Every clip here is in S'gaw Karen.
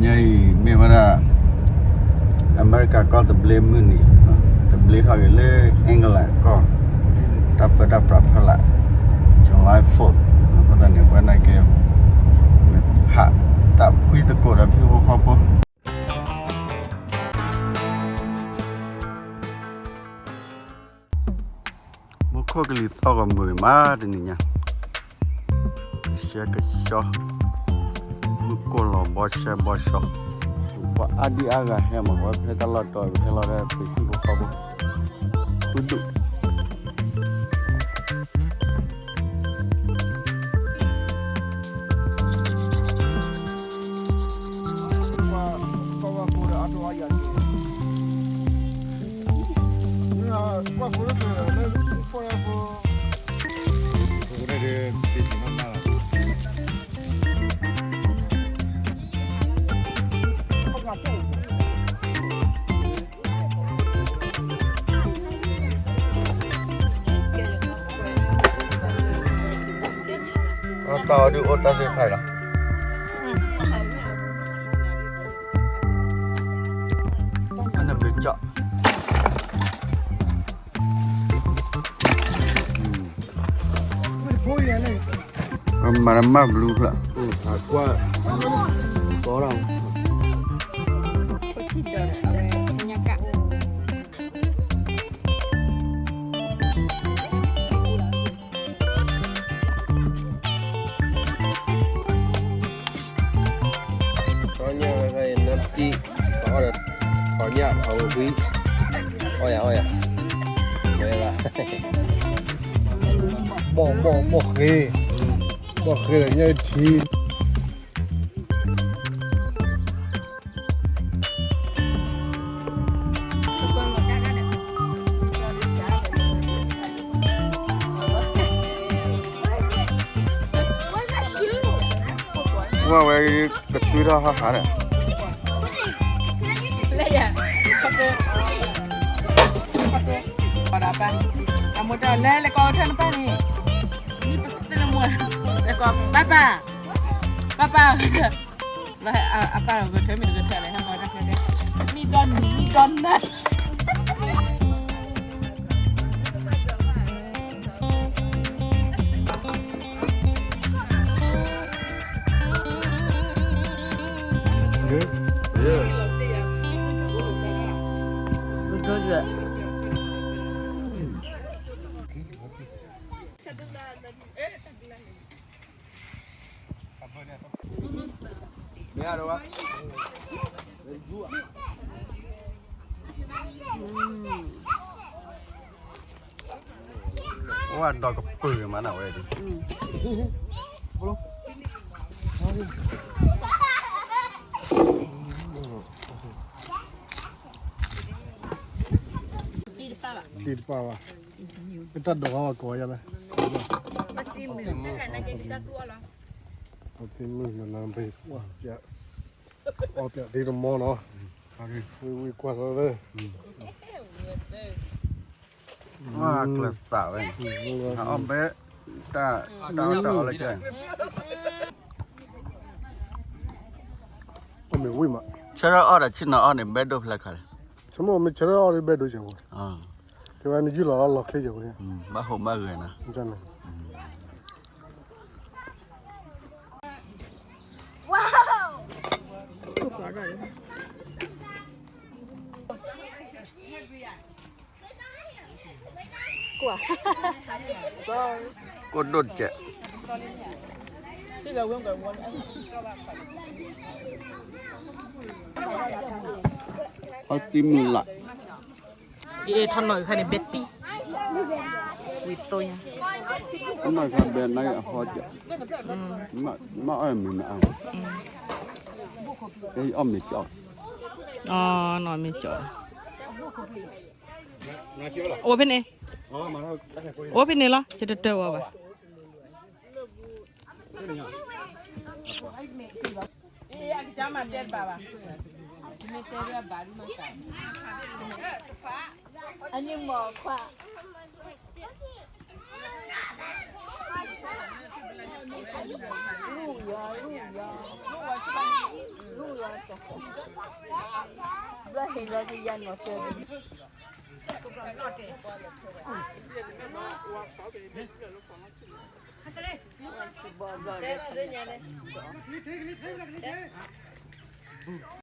ယဲအံၤမ့ၢ်ဝဲဒၣ် အမဲရကၤကီၢ်သဘျ့မုၢ်နံၤ, သဘျ့ထီၣ်က့ၤလၢ England ကီၢ်, တၢ်ပၢတၢ်ပြးဖီလာ် July fourth အဃိသတးန့ၣ် ပဝဲနာ်က့ ဟးသးဖှံသကိးဒီးဖံဖိဃီဖိ မူခိၣ်ကလံၤသီၣ်ဂီၤမုာ်မးတနံၤညါ, ကဆှဲကဆှီ, မူခိၣ်လီၤဘီဆှဲဘီဆှီ, ပှၤအါဒံအါဂၤဟဲမး ဝဲဖဲတၢ်လီၢ်တီၤ ဟဲလီၤဒၣ်ဖံဖိဃီဖိ, ဃုဒူၣ် အတၢ်အီၤဒုးအိၣ်တၢ်သ့ၣ်တဖၣ်လီၤ. အနမ့ၢ်ကၠီၣ် မၤတမၣ်ဘျူးဖျၢၣ် ကွၢ် တီညၣ်ဝဲဖဲအံၤ နပတံၢ် ပအီၣ်ဒီး တီညၣ် ထီဝဲကွံ အီၣ်ယၤ အီၣ်ယၤ ဝဲဒၣ် ဘီၣ်ဘီၣ်ဘီၣ်ဃ့ ဘီၣ်ဃ့ဒီးညၣ်အထံ ဝဲဝဲ ကတုၤထီၣ်ဟးဟးဒီး အမိၢ်တၢ်လဲၤလဲၤကီးထၢနပၢ်န့ၣ် မံတသ့လၢမိၢ် လဲၤကီး ပၢ်ပၢ် ပၢ်ပၢ် အပၢ်ဂဲၤထၢၣ်မံၤတဂဲၤထၢၣ်လဲၣ် ဟဲမၤတၢ်ခဲတဲ မံဒီနံၤ မံဒီနၤ အိၣ်ဒီးကပုာ်မးနဝဲဒၣ် တံၢ်တပၢ်ဘၣ်, တၢ်ဒိးဝဲကိးယၤလဲၣ်, ပသံမုၢ်နၤဘ့ၣ်, အီၣ်ပၠးသ့တမီနီၤ, ဝံၤဝံၤကွၢ်လီၤလၢ ကျၢၤသးဝဲ, အီၣ်ဘဲ, တၢ်အီၣ်တၢ်အီလၢကဲ, အီၣ်မ့ၢ်ဝံၤမး, ဆၢထၢၣ်အီၣ်ဒီးဆ့ၣ်နီၤအီၣ်န့ၣ် ဘဲဒိၣ်ဖျဲၣ်ခါလဲၣ်, ဆိကမိၣ်မ့ၢ်ဆၢထၢၣ်အီၣ်ဒီးဘဲဒိၣ်ကဲမး, ကဲဝဲနယုၢ်လီၤလီၤချ့ကဲမး, ဘၣ်ဟိးဘၣ်ဂဲၤနီၤ. Wow. ကိၣ်ဒိၣ်တကဲး, အီၣ်သံမုၢ်လၢ်, အ့ၣ် ထီၣ်နီၣ်အံၤခါန့ၣ် ဘဲတံၢ်, ဝံၤတိၢ်ညါ, ထီၣ်နီၣ်အံၤခါဘဲနါအံၤအဟီကဲး, မ့ၢ်အီၣ်မ့ၢ်နအါ, အီၣ်မ့ၢ်ကၠီၣ်, အီၣ်နီၢ်မ့ၢ်ကၠီၣ်, အိၣ်ဖဲန့ၣ်, အိၣ်ဖဲန့ၣ်လီၤ ယတတၢၢ်ဝဲဘၣ်. အနံၣ်မီၤခွါ, လူၢ်ယီၤ, လူၢ်ယီၤ, လူၢ်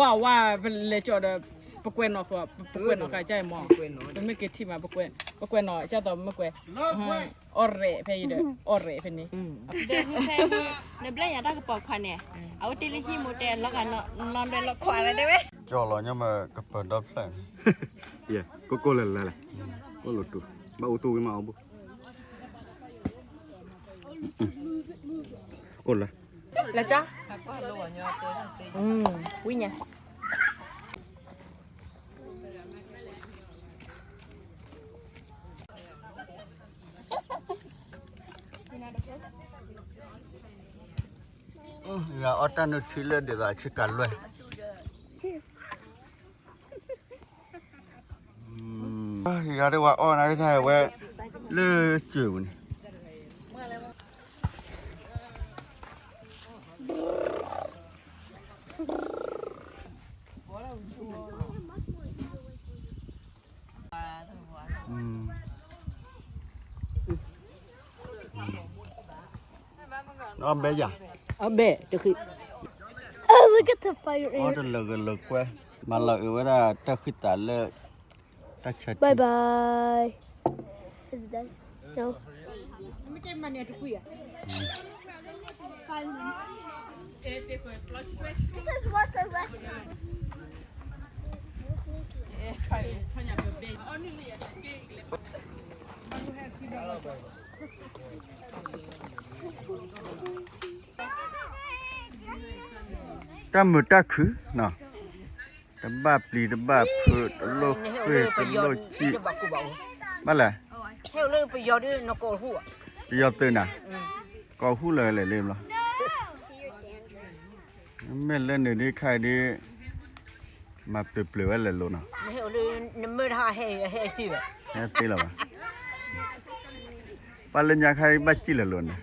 ဝါဝါ ပလဲၤကၠီဒီး ပကွဲးနီၣ်ဃီ ပကွဲးနီၣ်ဃာ်ကၢ်အံၤမး, ပမ့ၢ်က့ၤထံၣ်မး ပကွဲးနီၣ် ကၢ်သိးမ့ၢ်ကွဲး အီၣ်ရဲၣ်ဖဲအံၤဒီး အီၣ်ရဲၣ်ဖဲန့ၣ်, နဘျဲၣ်ညါတၢ်ကပီၤခွါန့ၣ် အဝဲတ့လၢဟံၣ်မိၢ်တဲလီၤဂာ်နီၢ်လွဲလီၤခွါလၢတဲဝဲ, ကၠီလီၤညါမး ကပၢၤဒီဖျၢၣ်န့ၣ်, ကိၢ်ကိၢ်လၢလၢလဲၣ်, အိၣ်လိာ်တူာ် ဘၣ်အိၣ်သူၣ်ဝံၣ်မးအီၣ်ဘိ, ကိၢ်လၢ, လၢကၠီ, ဝံၣ်ညါ ယအီၣ်တၢ်နုၢ်ထံလၢဒ်သိးဆ့ကၤလွဲၢ်, ယဂၤဒ်ဝဲအီၣ်နၤဒ်ဝဲ လၢစၢၤပူၤန့ၣ် အီၣ်ဘဲယၤ, အီၣ်ဘဲတဃံ, အီၣ်တလၢာ်ဂ့ၤလၢာ်ကွဲ, မၤလီၤအုးဝဲဒၣ်တၢ်ဃံသးလၢ တၢ်ဆၢထံ, bye bye. Is it done? No. တၢ်မုာ်တၢ်ခုၣ်နီၤ, တဘၣ်ပျံၤတဘၣ်ဖုး တလိၣ်ဃ့ၢ်တလိၣ်စံၣ်, ဘၣ်လဲၣ်, ပယီၤသုးနၤ, ကိးဟူးလၢလဲၣ်လံဘျီ, မ့ၢ်လၢနုာ်ဒ်ခါအံၤဒ် မၤပျၢၤပျၢၤဝဲလဲၣ်လိၤနီၤ, ဟဲသ့လီၤဘၣ်, ပှၤလၢညါခါအံၤဘၣ်စံၣ်လဲၣ်လိၤန့ၣ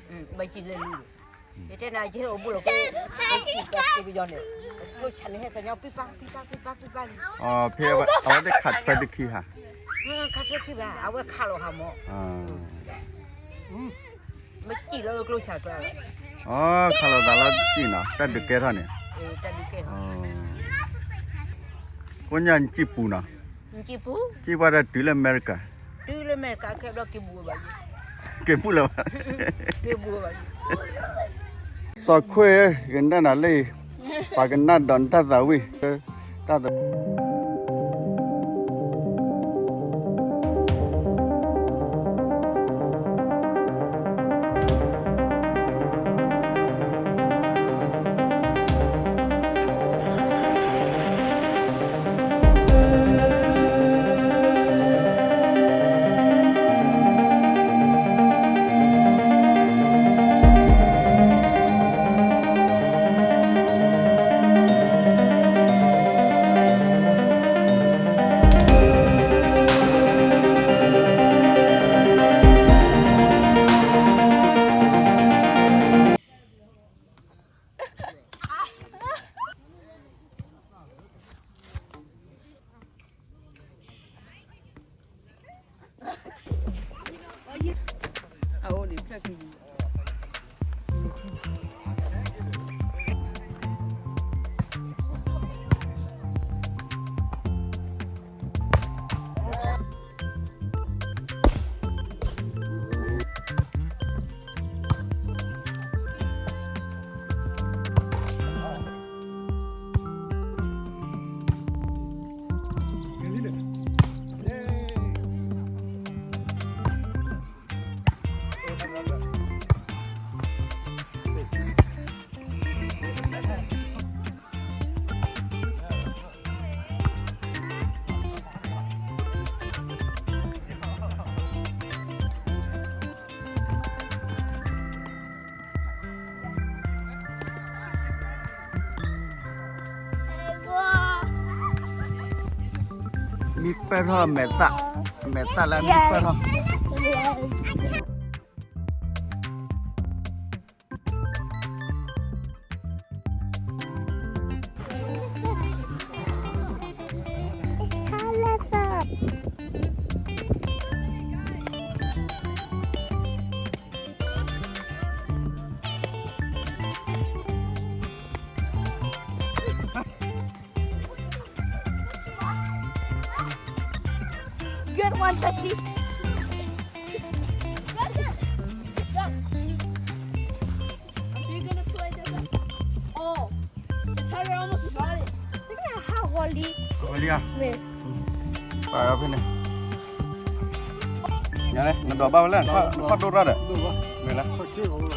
်, ဖဲအဝဲတခးထွဲတခံဟး, ခးလိာ်သးလီၤတစံၣ်နီၤ တၢ်ဒုးကဲထီၣ်န့ၣ်, ကိးညါနစံၣ်ပူၤနီၤ, စံၣ်ပှၤတၢ်တုၤလၢအမဲရကၤ, က့ၤပူၤလၢၤဘၣ်, စီၤခွ့ၣ် ကနၣ်နၤလၢအံၤ, ပှၤကနၣ်ဒီးနတၢ်သးဝံၣ်, တၢ်သး မံပၢၢ်ထီၣ်မဲာ်သၣ်, မဲာ်သၣ်လၢမံပၢၢ်ထီၣ်. Fantasy. Joseph! Jump! Are you gonna play this? Oh, the tiger almost got it. Look at how Wally. Wally อ่ะ မ့ၢ် ပာ်အီၤဖဲန့ၣ် ညါလဲၣ် နဒိးဘၣ်ဝဲလဲၣ် နဖးဒိၣ်ရၣ်ဒီး မ့ၢ်လဲၣ် ကဲ စးလ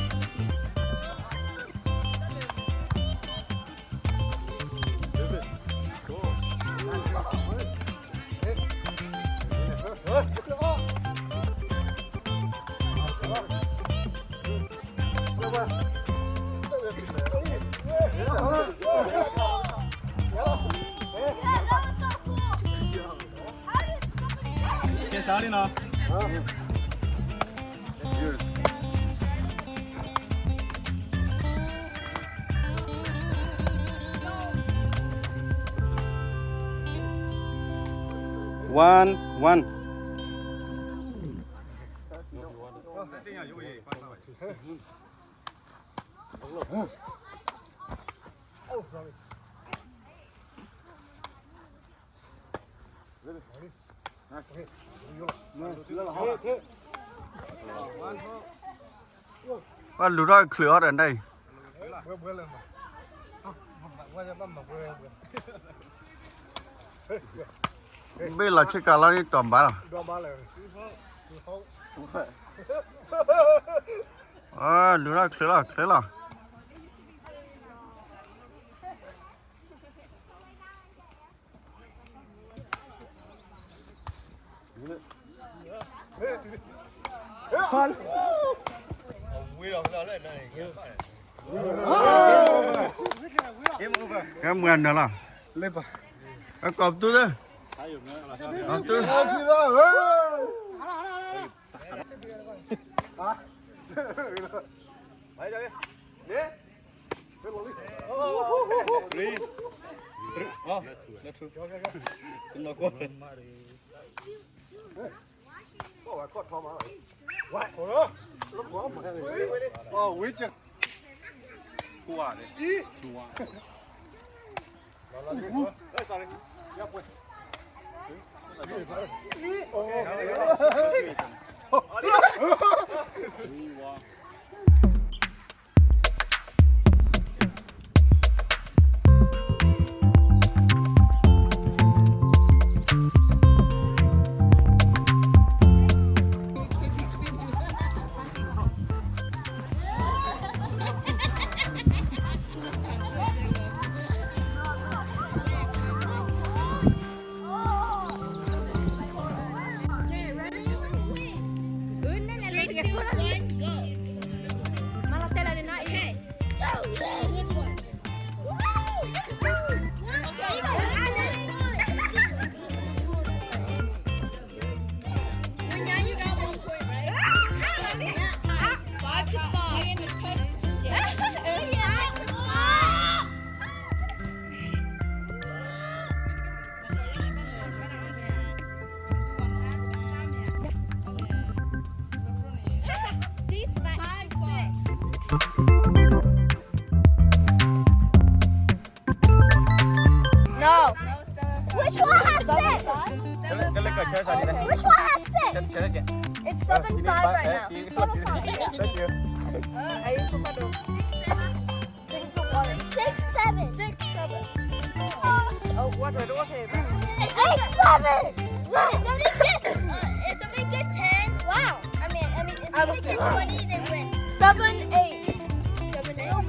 ံနီၤ. One, one. ပှၤလူၤထီၣ်ချုးအီၤဒီးဒ်အံၤ, ဘ့ၣ်လီၤဆ့ကၤလီၤဒ်တီၤဘါလီၤ, လူၤထီၣ်ချုးလီၤ ချုးလီၤ. ကဲမုၢ်နၤလီၤ, အကိးပသူသၢ, အကိးပသူ, Five to five. Five, six. No. Which one has six? Which one has six? It's seven five right now. Seven five. Thank you. Six, seven. Six, seven. Oh, what do I do? Eight, seven. If somebody gets, uh, if somebody gets ten, wow. I mean, I mean, if somebody gets twenty, they win. Seven, eight. Seven, eight.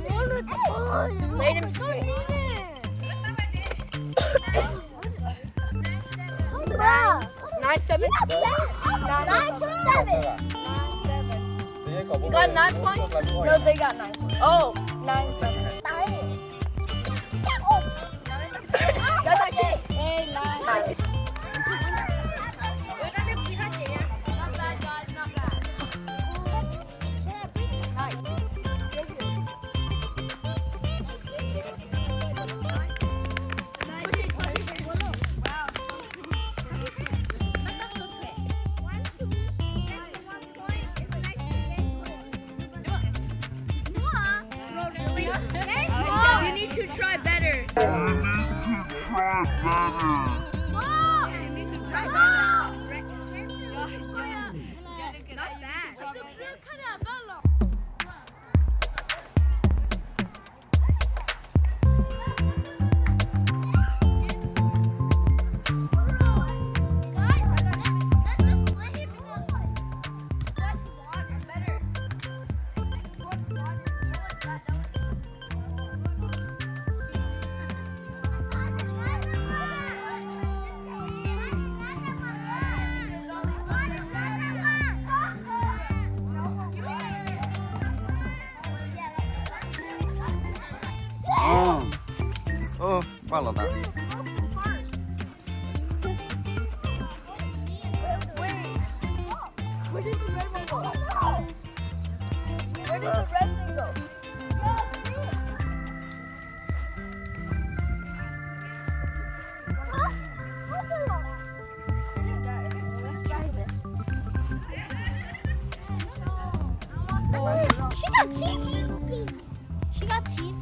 Wait, I'm sorry. Nine, seven. Nine, seven. Nine, seven. You got nine points? No, they got nine points. Oh, nine, seven. That's okay. Hey, nine. Not bad, guys, not bad. You need to try better. You need to try better. ပာ်လီၤသး She got teeth. She got teeth.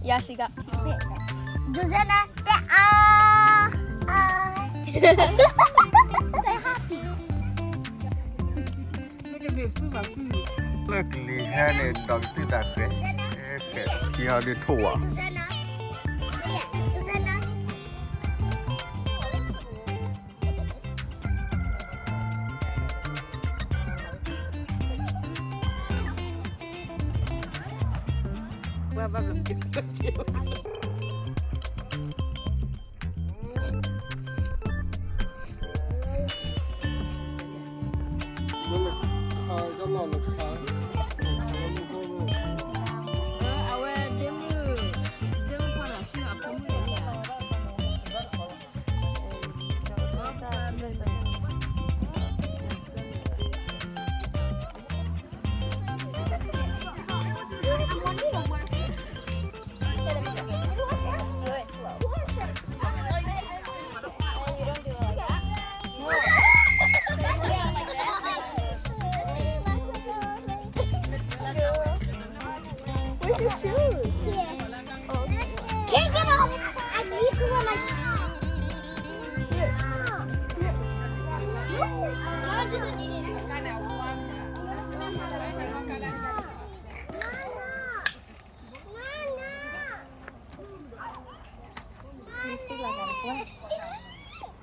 Yeah, she got teeth. Josana, ah, ah. Say happy. လၢကလံၤဟဲန့ၣ် ဒီးကတုၢ်သးဃဲ ကဲထံဟီဒုးထိၣ်ဝါ Josana. Yeah, Josana.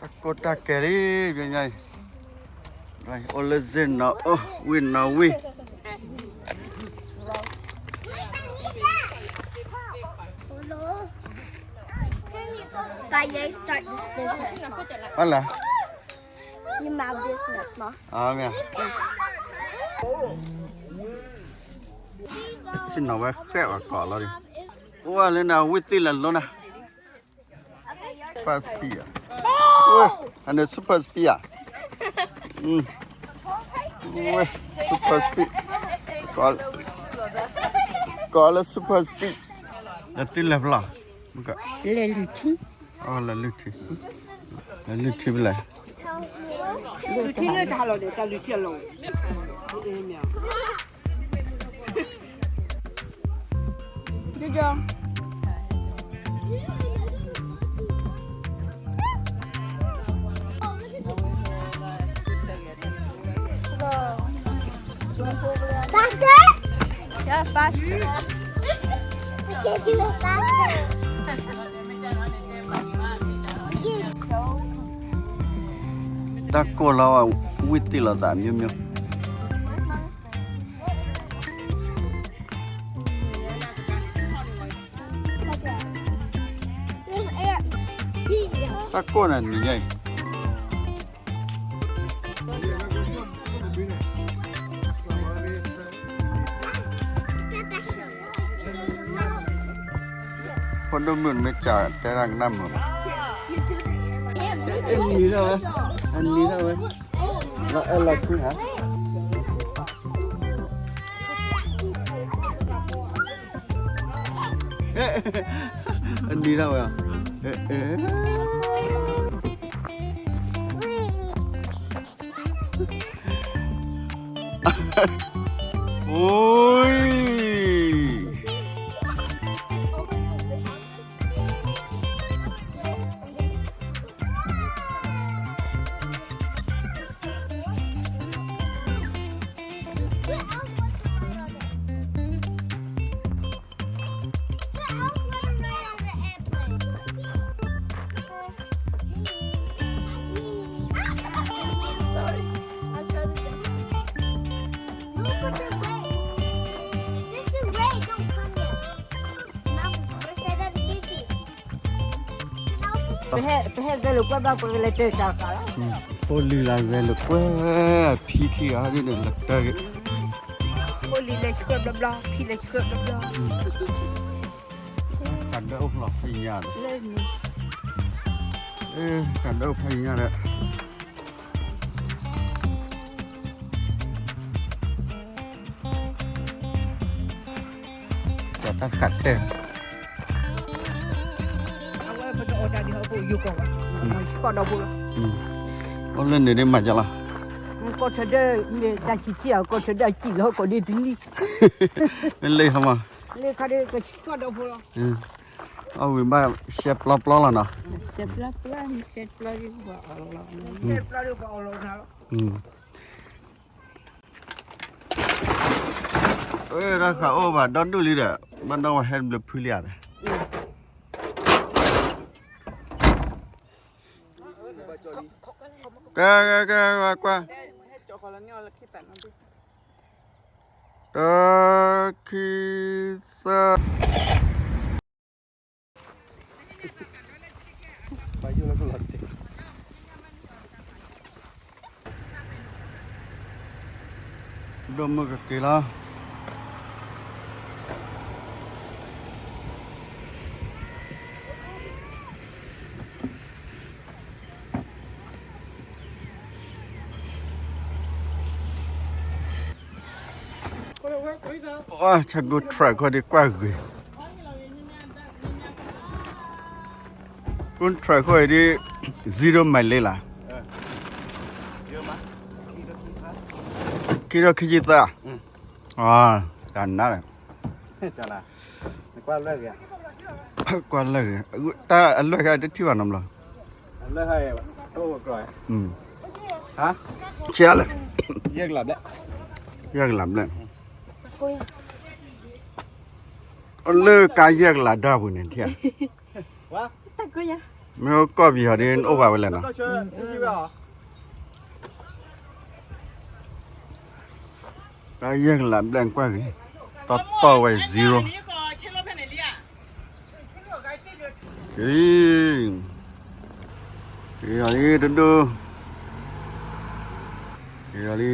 တၢ်ကိၢ်တၢ်ကဲၤလံ ပညါအံၤ အိၣ်လၢစ့ၣ်နီၤ အိၣ်ဝံၣ်နီၤဝံၣ် But yeah, start this business. ဘၣ်လဲၣ် You my business, ma. အမ့ၢ် စ့ၣ်နီၤဝဲဃဲးဝဲကိးလီၤဒံး အိၣ်ဝဲလၢနၤ ဝံၣ်သ့ၣ်လၢလိၤနၤ Super speed ဧါ အန့ၣ် super speed ဧါ ဝဲ super speed ကိးလၢ super speed လၢသုလဲၤဖဲလဲၣ် လဲၤလုၢ်ထံ လဲၤလုၢ်ထံ လဲၤလုၢ်ထံဖဲလဲၣ် လုၢ်ထံလၢတၢ်လီၢ်န့ၣ် တၢ်လုၢ်ထံအလီၢ် Faster? Yeah, faster. We can do it faster. တၢ်ကိၢ်လီၤဝဲ ဝံၣ်သ့ၣ်လီၤသး မျိုးမျိုး တၢ်ကိၢ်န့ၣ် နံၤညါအံၤ ဖိဒိၣ်မုၣ်မ့ၢ်စံးတဲဒၣ်ကနၣ်မုာ်ဘၣ် အနံၤဒၣ်ဝဲ အနံၤဒၣ်ဝဲ လီၤအဲၣ်လီၤကွံဧါ အနံၤဒၣ်ဝဲ အိယ Who else wants to ride on the airplane? Sorry. I'll try to get Look at the rain. This is rain. Don't come here. Mom was first at the busy. ပဟဲဂဲၤလိာ်ကွဲဘျီ ပကလဲၤတဲတၢ်ဃာ်လီၤ ဖိလံၤလၢဂဲၤလိာ်ကွဲ ဖံခံဂၤဒ်န့ၣ် လၢတၢ်ဂ့ၢ် ဖိလံၤလဲၤဆှၢဘျီဘျီ ဖံလဲၤဆှၢဘျီဘျီ ကးဒၢအိၣ်ဖျိဖဲညါဒီး, ကးဒၢအိၣ်ဖဲညါဒီး, ကတၢ်ဃးတၢၢ်, အိၣ်လၢန့ၣ်ဒ်မၤကလီၤ, ကီၢ်ထၢဒၢၣ်, တၢ်ဆံးဆံးအကီၢ်ထၢဒၢၣ်အစံၣ်လီၤ ကီၢ်ဒ့တလံ, လၢဟီမး, အဝံၤဘၣ်ရှဲပျီပျီလီၤနီၤ, တၢ်ဃးအိၣ်ဘၣ်ဒီဒူၣ်လံဒီး, ဘၣ်ဒီးဝဲဟဲဘျုးဖုလံဧါ, ကဲ ကဲ ကဲ ကွၢ်, တၢ ခံ သၢ ဒိၣ်မုၢ်ကက့ၤလီၤ. ဆၢကိၢ် truck ခီဒ်ကွၢ်ဂ့ၤ, ကိၢ် truck ခီဒ် zero mileage လီၤ, ခံထီၣ်ခံဆံသၢ, တၢ်နါဒီး ကွၢ်လၢာ်ဂ့ၤ, တၢ်အလွဲၢ်ဂ့ၤတထံၣ်ဘၣ်နီတဘျီ, ဆဲးလဲၣ်, ယဲၢ်ကလးဘျဲၣ်, လၢကါယဲၢ်ကလးဒၣ်ပူၤန့ၣ်ထံၣ်, မ့ၢ်ကီၢ်ပယီၤဒ်အိၣ်ဘၣ်ဝဲလဲၣ်နီၤ, ကါယဲၢ်ကလးဘျဲၣ်ကွၢ်ဂ့ၤ, တီတီဝဲ zero, က့ၤလံ, က့ၤလံ တဒိၣ်, က့ၤလံ.